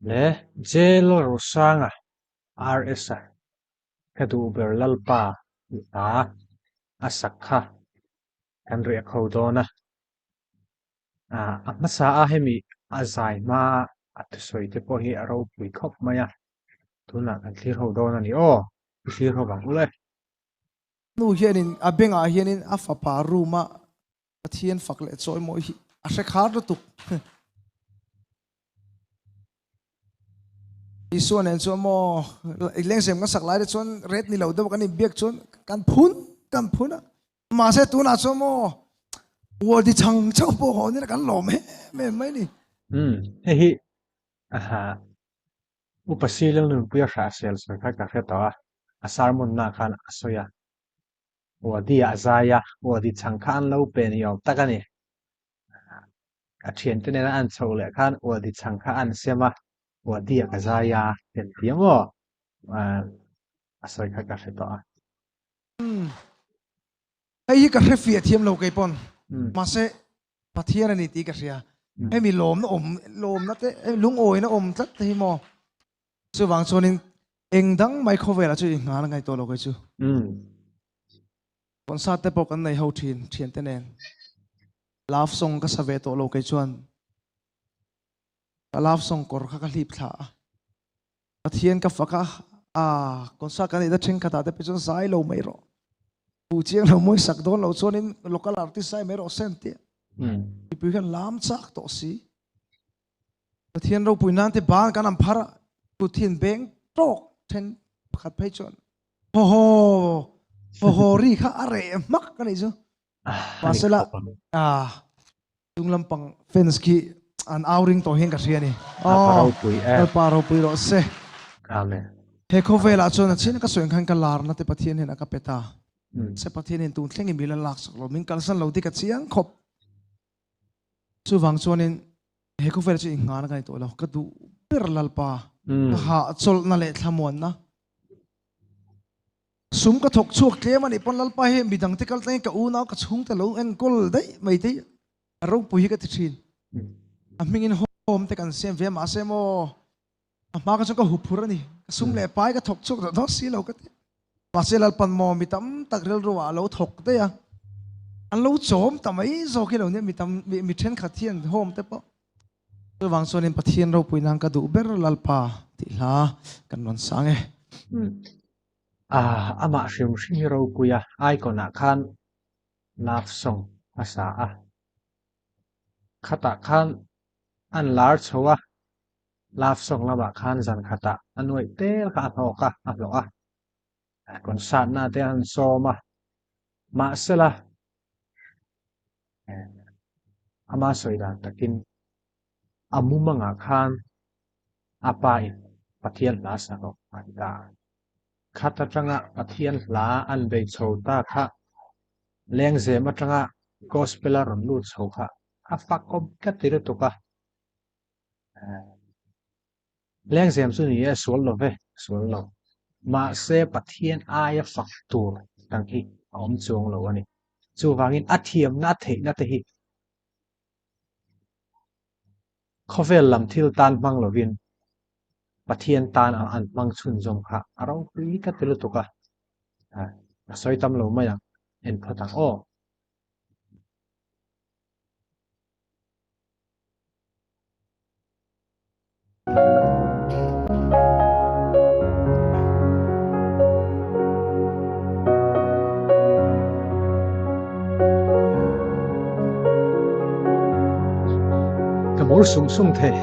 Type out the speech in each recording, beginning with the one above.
Le J Lalrosanga RS-a ka duh ber Lalpa i hla a sak kha kan riah kho dawn a. A hmasa a hemi a zai hma a thusawi te pawh hi a ropui khawp mai a, tunah kan thlir ho dawn a ni aw, i thlir ho vang ule. Nu hianin a bengah hianin a fapa room a Pathian fak leh chawimawi hi a hre khar lutuk. Isua nen chuan maw lengzem kan sak lai te chuan ret ni lo deuh kan inbiak chuan kan phun kan phun a. Mahse tunah chuan maw Wadi chhang chauh pawh haw nila kan lawm em em mai ni. Umm hei hi aha Upa Silal nunpuia hrahsel sawi kha ka hre tawh a, a sermon na khan a sawi a. Wadi a zai a, Wadi chhang kha an lo pe ni awm tak a ni. A thiante nena an chhoh leh khan Wadi chhang kha an sem a, Wadi a ka zai a, ti an ti ang aw. A sawi kha ka hre tawh a. Hei hi ka hre fiah thiam lo kei pawn. Mahse Pathian a ni tih ka hria. Hemi lawmna awm lawmna te lungawina awm tlat te hi maw. Chuvang chuanin eng dang mai khawvelah chu i nghal ngai tawh lo kei chu. Concert te pawh kan nei ho thin thiante nen. Love song ka sa ve tawh lo kei chuan. Ka love song kawr kha ka hlip thla a. Pathian ka fak a, ah concert kan neih na thenkhatah te pawh chuan zai lo mai rawh. Pu chiang lo mawi sak dawn lo chuanin local artist zai mai rawh se an ti a. Mipui khan lam chak tawh si. Pathian ropui nan te ban kan an phar a, kut hi an beng tawk then pakhat phei chuan haw haw haw haw ri kha a reh hmak a nih chu. Mahsela ah Chung lampang fans khi an au ring tawh hian ka hria a ni. Lalpa ropui e. Lalpa ropui rawh se. Amen. He khawvelah chuan a chhin ka sawi ang khan ka larna te Pathian hian a ka pe ta. Se Pathian hian tun thlengin min la lak sak lo, min kalsan lo tih ka chiang khawp. Chuvang chuanin he khawvelah chuan inghahna ka nei tawh lo. Ka duh ber Lalpa, ka hahchawlhna leh thlamuanna. Sum ka thawk chhuak tlem a nih pawn Lalpa hi midang te kal tlangin ka unau ka chhungte lo enkawl daih mai te hi a ropui hi ka ti thin. A hmingin home te kan siam ve a mahse maw a hma kha chuan ka huphur a ni. Ka sum leh pai ka thawk chhuak dawh dawh si lo ka ti. Mahse Lalpan maw mi tam tak rilru ah a lo thawk daih a, an lo chawm ta mai zawk hi lo nia mi tam mi thenkhat hian home te pawh. Chuvang chuanin Pathian ropui nan ka duh ber Lalpa tih hla kan rawn sang e. Ah, amah hrim hrim hi ropui a, icon ah khan love song a sa a, khatah khan an lar chho a, love song lamah khan zan khatah a nuaih tel kha a hlawk a, a hlawh a, concert na te an sawm a, mahsela ama sawi dan takin a mumangah khan a pa in Pathian hla sa rawh a ti ta. Khat atanga Pathian hla an bei chho ta kha lengzem atanga gospel a rawn lut chho kha a fak awm tlat ti lutuk a. Lengzem chu ni e, sual lo ve, sual lo. Mahse Pathian aia fak tur dang hi a awm chuang lo a ni. Chuvangin a thiamna a theihna te hi Khawvel lam thil tan hmang lovin Pathian tan a an hmang chhunzawm kha a ropui ka ti lutuk a, a sawi tam lo mai ang, en phawt ang aw. Ka mur sung sung thei.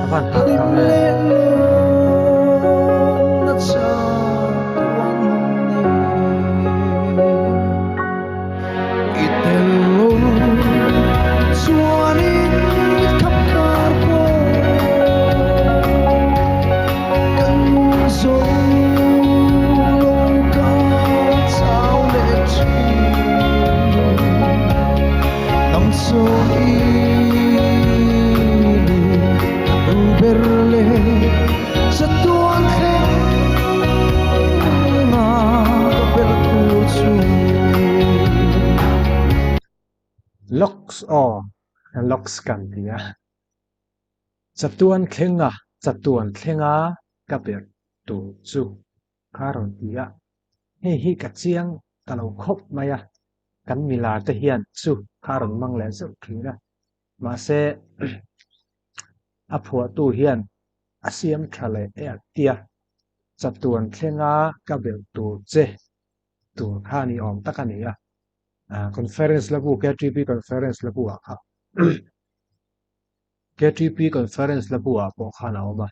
A van hah tak em. Lawks aw, lawks kan ti a. Chatuan thlenga, chatuan thlenga ka ber tur chu kha rawn ti a. Hei hi ka chiang ta lo khawp mai a, kan milar te hian chu kha rawn mang leh zeuh thin a. Mahse, a phuahtu hian a siam tha leh e a tia, chatuan thlenga ka belh tur che tur kha ni awm tak a ni a. Conference la bu, KTP Conference la bu ah kha KTP Conference la bu ah pawh khan a awm a,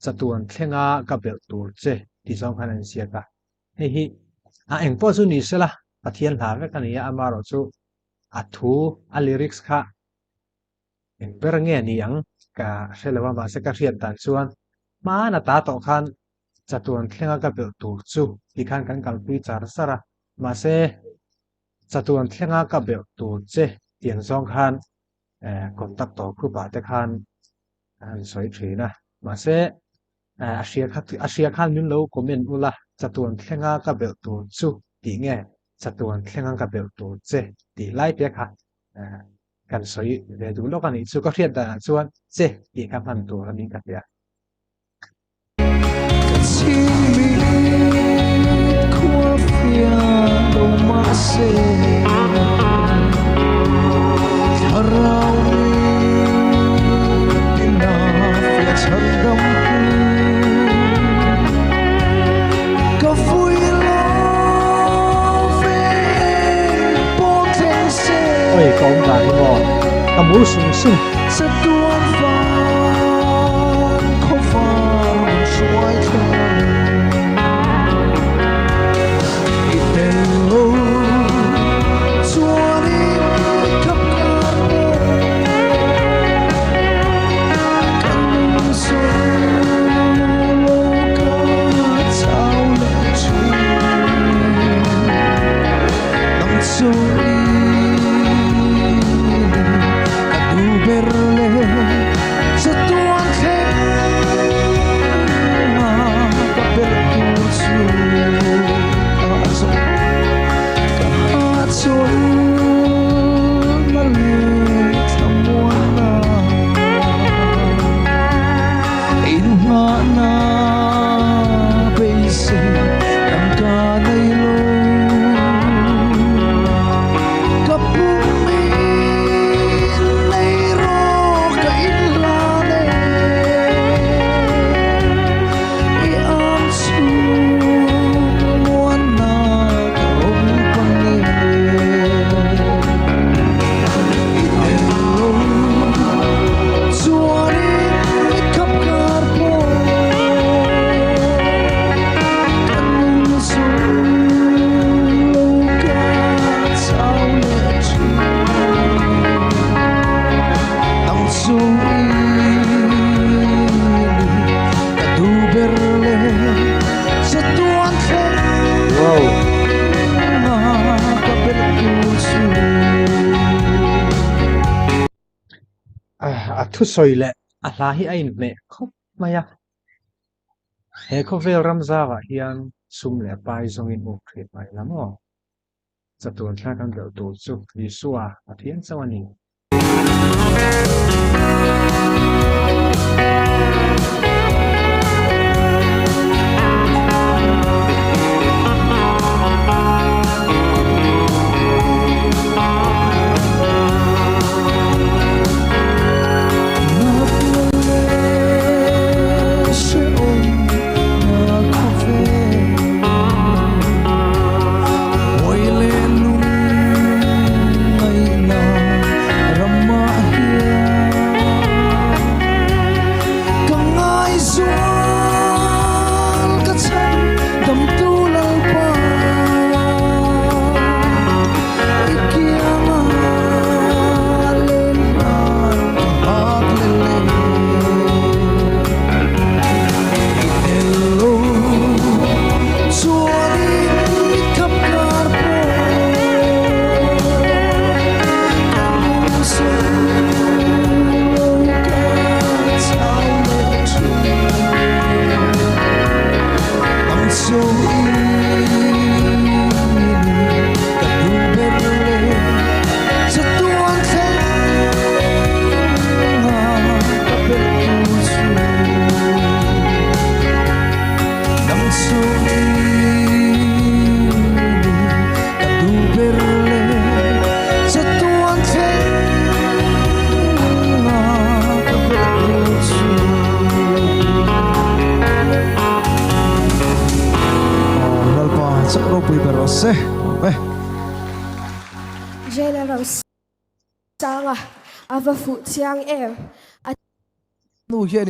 chatuan thlenga ka belh tur che tih zawng khan a inziak a. Hei hi a eng pawh chu ni sela, Pathian hla vek a ni a, amaherawhchu a thu, a lyrics kha eng ber nge ni ang ka hre lo a, mahse ka hriat dan chuan hmana ta tawh khan chatuan thlenga ka belh tur chu ti khan kan kalpui char char a, mahse chatuan thlenga ka belh tur che tiang zawng khan contact tawh group ah te khan an sawi thin a, mahse a hria kha a hria khan min lo comment ula chatuan thlenga ka belh tur chu tih nge chatuan thlenga ka belh tur che tih lai te kha kan sawi ve duh lawk a nih chu ka hriat danah chuan che tih kha hman tur a nih ka hria. Oi ka awm dan hi maw ka mur sung sung. A thusawi leh a hla hi a inhmeh khawp mai a. He khawvel ramzavah hian sum leh pai zawngin uk ṭhin mai la maw? Chatuan thla kan belh tur chu Isua Pathian chauh a ni. se. Amen. Jail-a Rosanga a va fuh chiang em? A Nu hianin.